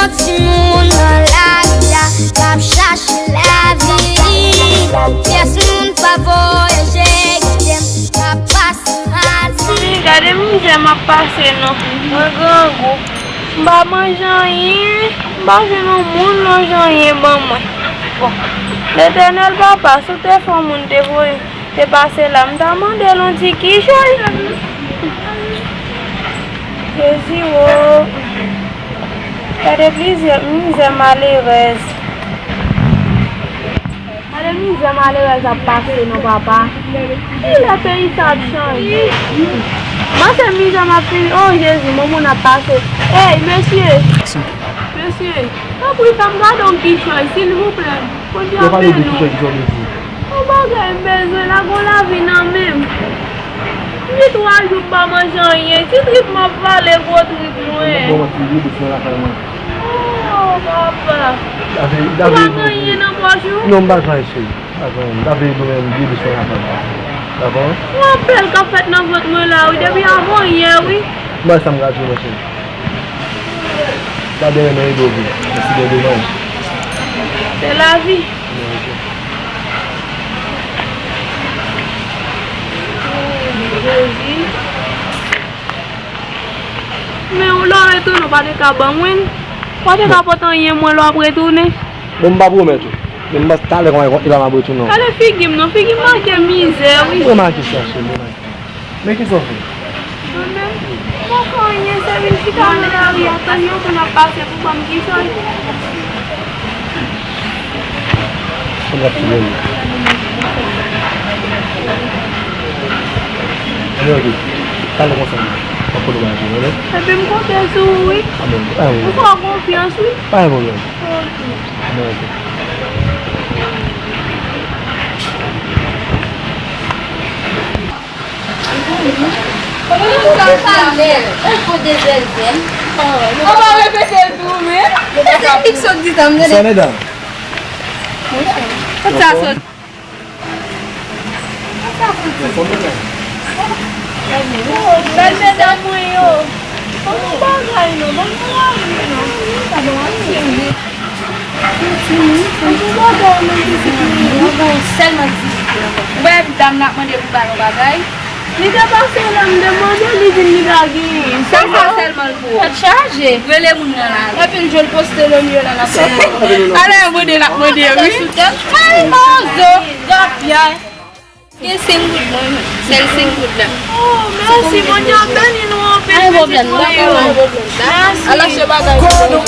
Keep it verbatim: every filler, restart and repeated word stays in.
Yon timoun nan lari a k ap chache lavi. Pyès moun pa voyaje kite m k ap pase mal. Gade mizè m ap pase non. Mwen grangou. M pa manje anyen. M pa jwenn yon moun manje anyen ban mwen. Bon. Letènèl papa, si w te fè yon moun te voye te pase la, m ta mande l yon ti kichòy. Jezi wo. Gade plizyè mizè malerèz. Gade mizè malerèz ap pase non papa. Kilè peyi sa ap chanje? Mwen se mizè m ap fini. Oh Jezi, moun moun ap pase. Ey mesye. Mesye, tanpri fè m gade yon kichòy silvouplè. Yo pale de kichòy ki sa w vle di. Yon bagay m bezwen la, gon lavi nan men m. M gen twa jou m pa manje anyen. Ti trip m ap vale, gwo trip mwen. Bon, bon, ti gwo bouch nan lakay mwen. Oh, papa. Ou pa gen anyen nan pòch ou? Non, m pa gen anyen, cheri. M pa gen anyen. M ta vle nou menm gwo bouch nan lakay mwen. Dakò? Yon apèl k ap fèt nan vant mwen la, wi, depi avanyè, wi. M pa sa m gade, monchè. Gade men ede w vin. Mèsi de domaj. Se lavi. Jezi. Men ou lè w retounen, ou pa te ka ban mwen. Ou pa te ka pote anyen mwen lè w ap retounen. Bon, m pa pwomèt ou. Men m panse talè kòman e la m ap retounen. Gade figi m non, figi m make mizè, wi. Mwen make sa, cheri, mwen make. Men kisa w fè? Mwen menm, m pa fè anyen, se vin chita nan lari a, tann yon moun ap pase pou ban m kichòy. Konn ap file wi. Anyen oke. Talè konsa wi. M ap konnen bagay yo, tande? Epi m konte sou ou wi. Amèn. Amèn. Ou fè w konfyans wi. Pa gen pwoblèm. Oke. Amèn oke. Ou pa repete l tou, men. Se Mik sot di sa, m tande. Sa nèg la. Kot sa sot? Bèl medam mwen yo. Bon bagay non, bon bagay non. Sa bon, ap chanje. Sèlman di, ou wè dam nan ap mande pou ba nou bagay. Li te pase la, m te mande, li di m li pa genyen. Sèl sa sèlman l pou ou. Tèt chaje. Rele moun nan la. Epi l jwe l poste nan mitan la, l ap fè. Ale, mande, l ap mande, wi. Ay, manzo, gapyay. Gen senk goud mwen, sèl senk goud la. Oh, mèsi, Bondye ap beni nou anpil, pitit mwen yo. Mèsi. Al achte bagay pou nou.